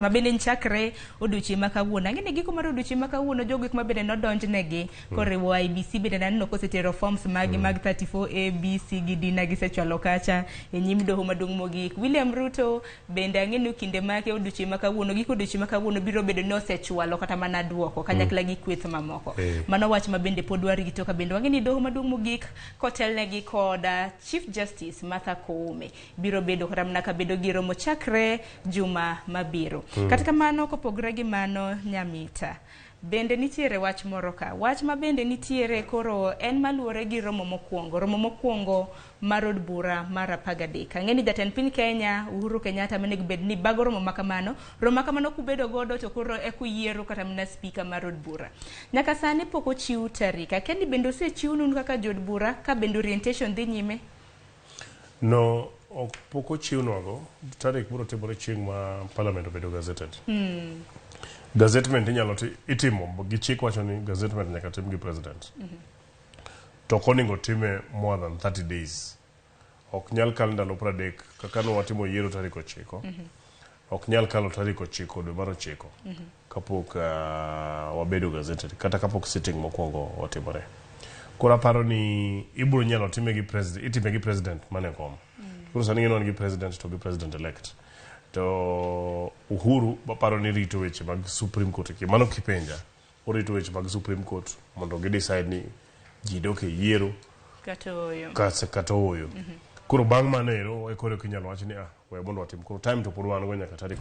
Ma bende chakre odiochieng' ma kawuono. Ang'e ni giko mar odiochieng' ma kawuono jogo eko ma bende nodonjnegi koriwo IEBC bende naneno kosetero forms magi mag 34 A, B, C gi D na gisechwalo kacha e nyim doho maduong' mogik. William Ruto bende ang'e ni kinde make odiochieng' ma kawuono, giko odiochieng' ma kawuono biro bedo ni osechwalo kata mana duoko kanyakla gi kweth mamoko. Mano wach ma bende pod warito ka bende wang'e ni doho maduong' mogik kotelnegi kod Chief Justice Martha Koome biro bedo kata mana ka bedo gi romo chakre juma mabiro. Kata kamano, kopogore gi mano, Nyamita, bende nitiere wach moro ka. Wach ma bende nitiere koro en maluwore gi romo mokwongo. Romo mokwongo mar od bura mar 13. Ang'e ni jatend piny Kenya Uhuru Kenyatta monego bed ni bago romo ma kamano. Romo ma kamano kubedo godo to koro eka uyiero kata mana spika mar od bura. Nyaka sani pok ochiw tarik. Akia ni bende osechiwnu kaka jood bura ka bende orientation dhi nyime? No, ok pok ochiwnwago. Tarik biro timore chieng' ma parliament obedo gazetted. Gazettement inyalo itimo gi chik wacho ni gazettement nyaka tim gi president. To ok onego time more than 30 days. Ok nyal kal ndalo 30 kaka ne watimo yiero tarik 9. Ok nyal kalo tarik 9 dwe mar 9 kapok wabedo gazetted kata kapok sitting mokwongo otimore. Koro aparo ni ibiro nyalo time gi president, itime gi president mane kom. Koro sani ng'e wan gi president to gi president elect. To Uhuru aparo ni rito weche mag Supreme Court. Mano kipenja, orito weche mag Supreme Court mondo gi decide ni ji dok e yiero Kata ooyo. Kata ooyo. Koro bang' mano ero e koro inyalo wach ni ah, we mondo watim. Koro time to pod wan go nyaka tarik.